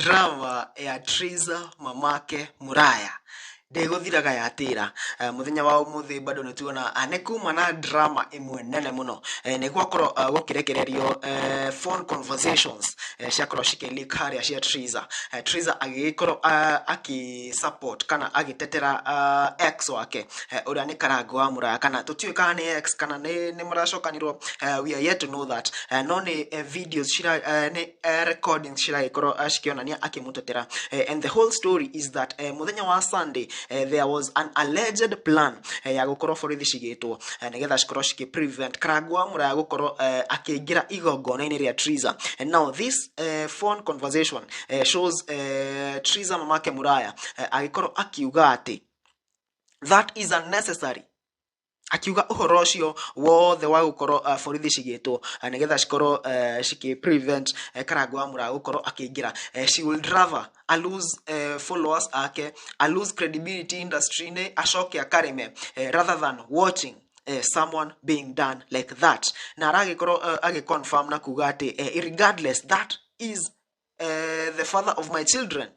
Drama ya Triza mamake Muraya ndĩgũthiraga yatĩra. Mũthenya wa ũmũthĩ bado nĩ tuona nĩ kuma na drama ĩmwe nene mũno. Nĩ gwakorwo gũkĩrekererio phone conversations ciakorwo cikĩ harĩa cia Triza. Triza agĩgĩkorwo akĩ support kana agĩtetera ex wake ũrĩa nĩ Karangũ wa Muraya, kana tũtiũĩ kana nĩ ex kana nĩ maracokanirwo. We are yet to know that. No nĩ videos cira nĩ recordings ciragĩkorwo cikĩonania akĩmũtetera. And the whole story is that mũthenya wa Sunday there was an alleged plan ya gũkorwo borithi cigĩtwo nĩgetha cikorwo cikĩ prevent Karangũ wa Muraya gũkorwo akĩingĩra igongona-inĩ rĩa Triza. And now this phone conversation shows Triza mamake Muraya agĩkorwo akiuga atĩ that is unnecessary, akiuga ũhoro ũcio wothe wa gũkorwo borithi cigĩtwo nĩgetha cikorwo cikĩ prevent Karangũ wa Muraya gũkorwo akĩingĩra. She would rather a lose followers ake, a lose credibility industry-inĩ, acoke akarĩme rather than watching someone being done like that. Na aragĩkorwo agĩconfirm na kuga atĩ regardless, that is the father of my children.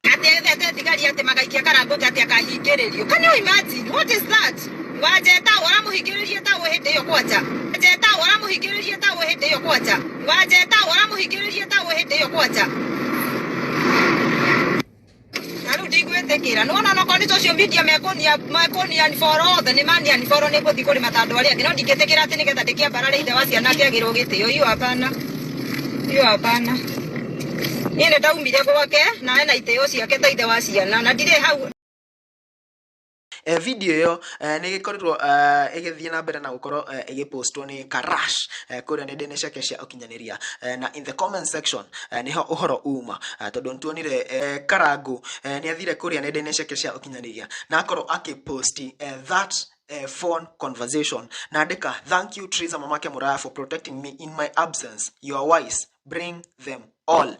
Atĩ ethete thigari atĩ magaikia Karangũ atĩ akahingĩrĩrio. Can you imagine what is that? Wanjetawo aramũhingĩrĩria tawo hĩndĩ ĩyo kwanja. Wanjetawo aramũhingĩrĩria tawo hĩndĩ ĩyo kwanja. Wanjetawo aramũhingĩrĩria tawo hĩndĩ ĩyo kwanja. Na rĩu ndigwĩtĩkĩra. Nĩwona onokorwo nĩ social media mekũnia unfollow othe, nĩ mania unfollow, nĩ ngũthiĩ kũrĩma ta andũ arĩa angĩ, no ndingĩtĩkĩra atĩ nĩgetha ndĩkĩambarare ithe wa ciana akĩagĩrwo gĩtĩo. Hiyo hapana, hiyo hapana. Niĩ nĩ ndaumire gwake na ena itĩo ciake ta ithe wa ciana na ndirĩ hau. Video ĩyo nĩ ĩgĩkorirwo ĩgĩthiĩ na mbere na gũkorwo ĩgĩpostwo nĩ Karash kũrĩa nenda-inĩ ciake cia ũkinyanĩria. Na in the comment section nĩho ũhoro uma, tondũ nĩtuonire Karangũ nĩ athire kũrĩa nenda-inĩ ciake cia ũkinyanĩria na akorwo akĩposti that phone conversation na andĩka, "Thank you, Triza mamake Muraya, for protecting me in my absence. You are wise. Bring them all."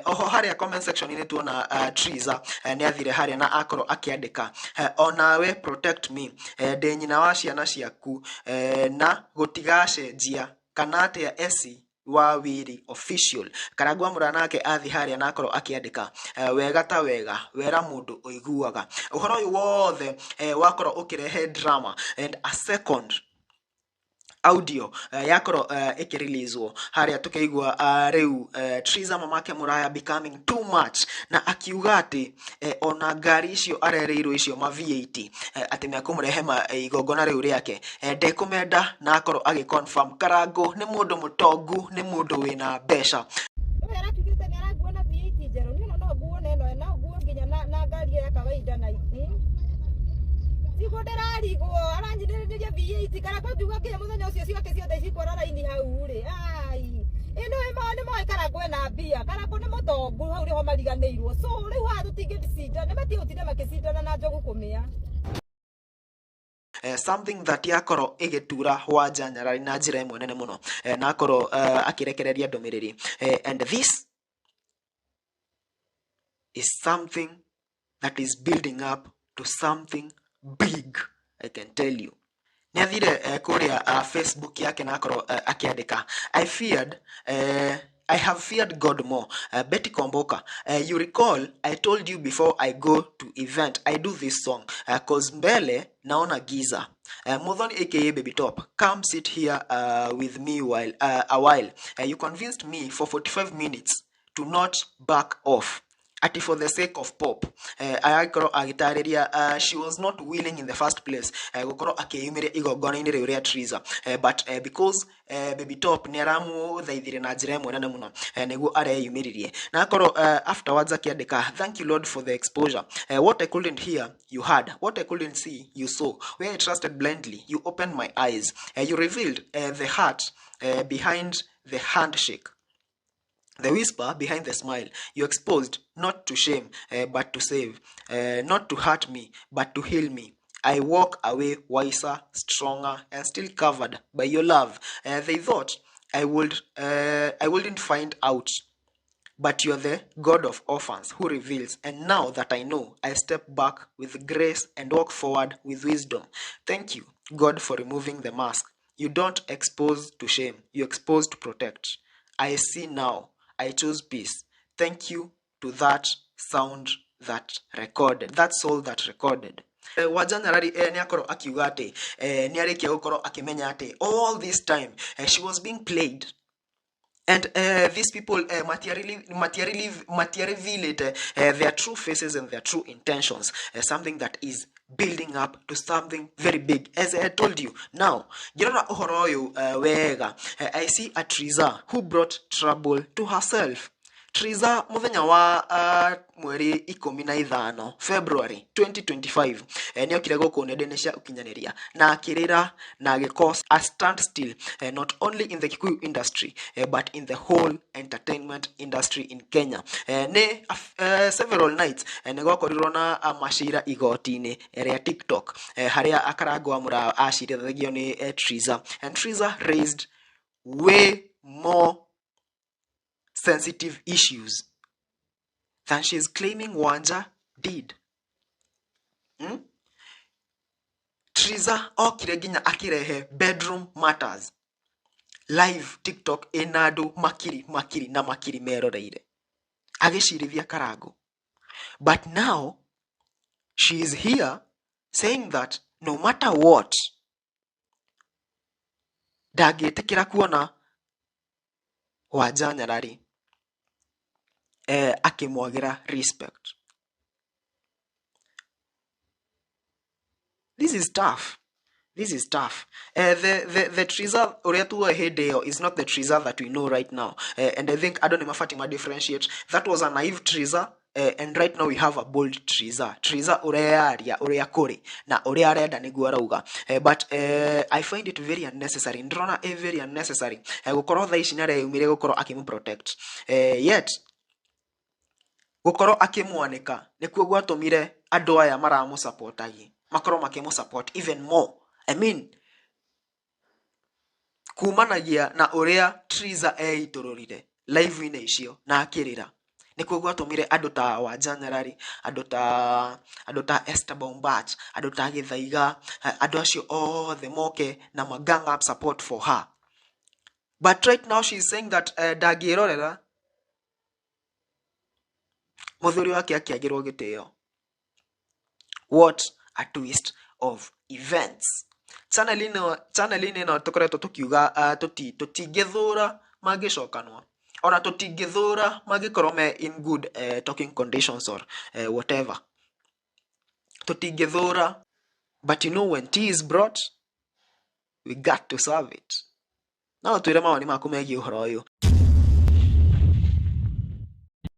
Oho harĩa comment section inĩ tuona Triza nĩ athire harĩa na akorwo akĩandĩka, "Onawe protect me. Ndĩ nyina wa ciana ciaku na gũtigacenjia kana atĩa eci wa Wiri Official." Karangũ wa Muraya nake athi harĩa na akorwo akĩandĩka, "Wega ta wega wera mũndũ ũiguaga." Ũhoro ũyũ wothe wakorwo ũkĩrehe drama, and a second audio yakorwo ĩkĩreleaswo harĩa tũkĩigua rĩu Triza mamake Muraya becoming too much na akiuga atĩ ona ngari icio arereirwo icio ma V8 atĩ mekũmũrehe igongona rĩu rĩake ndekũmenda, na akorwo agĩconfirm Karangũ nĩ mũndũ mũtongu, nĩ mũndũ wĩna mbeca. Ũyũ arakiugĩte nĩ araguo na V8 njerũ. Niĩ ona no nguo na ĩno, no nguo nginya na ngari ya kawaida na tiguo ndĩrarigwo aranyinĩrĩria V8. Karangũ ngiuga nginya mũthenya ũcio ciake ciothe cikwara raini hau rĩ, ai ĩno ĩmo nĩ moĩ Karangũ ena mbia, Karangũ nĩ mũtongu, hau nĩho mariganĩirwo. So rĩu haha tũtingĩcinda, nĩ matige gũtinda makĩcindana na njogu kũmĩa. Something that yakorwo ĩgĩtura Wanja Nyarari na njĩra ĩmwe nene mũno, na akorwo akĩrekereria ndũmĩrĩri. And this is something that is building up to something big, I can tell you. Nĩ athire kũrĩa Facebook yake na akorwo akĩandĩka, "I have feared God more. Betty Komboka, you recall I told you before I go to event I do this song 'cause mbele naona giza. Muthoni aka Baby Top, come sit here with me while a while. You convinced me for 45 minutes to not back off ati for the sake of pop." Agagĩkorwo agĩtarĩria she was not willing in the first place gũkorwo akĩyumĩria igongona-inĩ rĩu rĩa Triza, but because Baby Top nĩ aramũthaithire na njĩra ĩmwe nene mũno, nĩguo areyumĩririe na akorwo afterwards akĩandĩka, "Thank you, Lord, for the exposure. What I couldn't hear, you heard. What I couldn't see, you saw. Where I trusted blindly, you opened my eyes. You revealed the heart behind the handshake, the whisper behind the smile. You exposed not to shame, but to save, not to hurt me, but to heal me. I walk away wiser, stronger, and still covered by your love. They thought I wouldn't find out, but you're the God of orphans who reveals. And now that I know, I step back with grace and walk forward with wisdom. Thank you, God, for removing the mask. You don't expose to shame, you expose to protect. I see now. I choose peace. Thank you." to that sound that recorded, that soul that recorded. Wanja Nyarari nĩ akorwo akiuga atĩ nĩ arĩkia gũkorwo akĩmenya atĩ all this time she was being played and these people matiarevealed their true faces and their true intentions, something that is building up to something very big. As I told you, now ngĩrora ũhoro ũyũ wega, I see a Triza who brought trouble to herself. Triza mũthenya wa mweri 15 February 2025 nĩokire gũkũ nenda-inĩ cia ũkinyanĩria na akĩrĩra na agĩ a standstill, not only in the Kikuyu industry, but in the whole entertainment industry in Kenya. Nĩ several nights nĩ gwakorirwo na macira igoti-inĩ rĩa TikTok, harĩa Akarango wa Mũraya acirithagio nĩ Triza, and Triza raised way more sensitive issues than she is claiming Wanja did. Triza okire nginya akirehe bedroom matters live TikTok ĩna andũ makiri makiri na makiri meroreire agĩcirithia Karango. But now she is here saying that no matter what, ndangĩtĩkĩra kuona Wanja Nyarari akĩmwagĩra respect. This is tough. This is tough. The Triza ũrĩa tuoĩ hĩndĩ ĩyo is not the Triza that we know right now. And I think andũ nĩ mabatiĩ ma differentiate. That was a naive Triza. And right now we have a bold Triza. Triza ũreyaria ũrĩa kũrĩ na ũrĩa arenda nĩguo arauga. But I find it very unnecessary. Ndĩrona ĩ very unnecessary. Gũkorwo thaa ici nĩareyumĩria gũkorwo akĩmũ protect. Yet gũkorwo akĩmwanĩka nĩkuo gwatũmire andũ aya maramũsupportagi makorwo makĩmũ support even more. I mean, kumanagia na ũrĩa Triza eitũrũrire live-inĩ icio na akĩrĩra nĩkuo gwatũmire andũ ta Wanja Nyarari, andũ ta Esther Bombach, andũ ta Gĩthaiga, andũ acio othe moke na ma gang up support for her. But right now she is saying that ndangĩrorera mũthuri wake akĩagĩrwo gĩtĩo. What a twist of events. Channel-inĩ ĩno tũkoretwo tũkiuga tũtingĩthũra mangĩcokanwo, ona tũtingĩthũra mangĩkorwo me in good talking conditions or whatever, tũtingĩthũra. But you know, when tea is brought, we got to serve it. No twĩre mawoni maku megiĩ ũhoro ũyũ.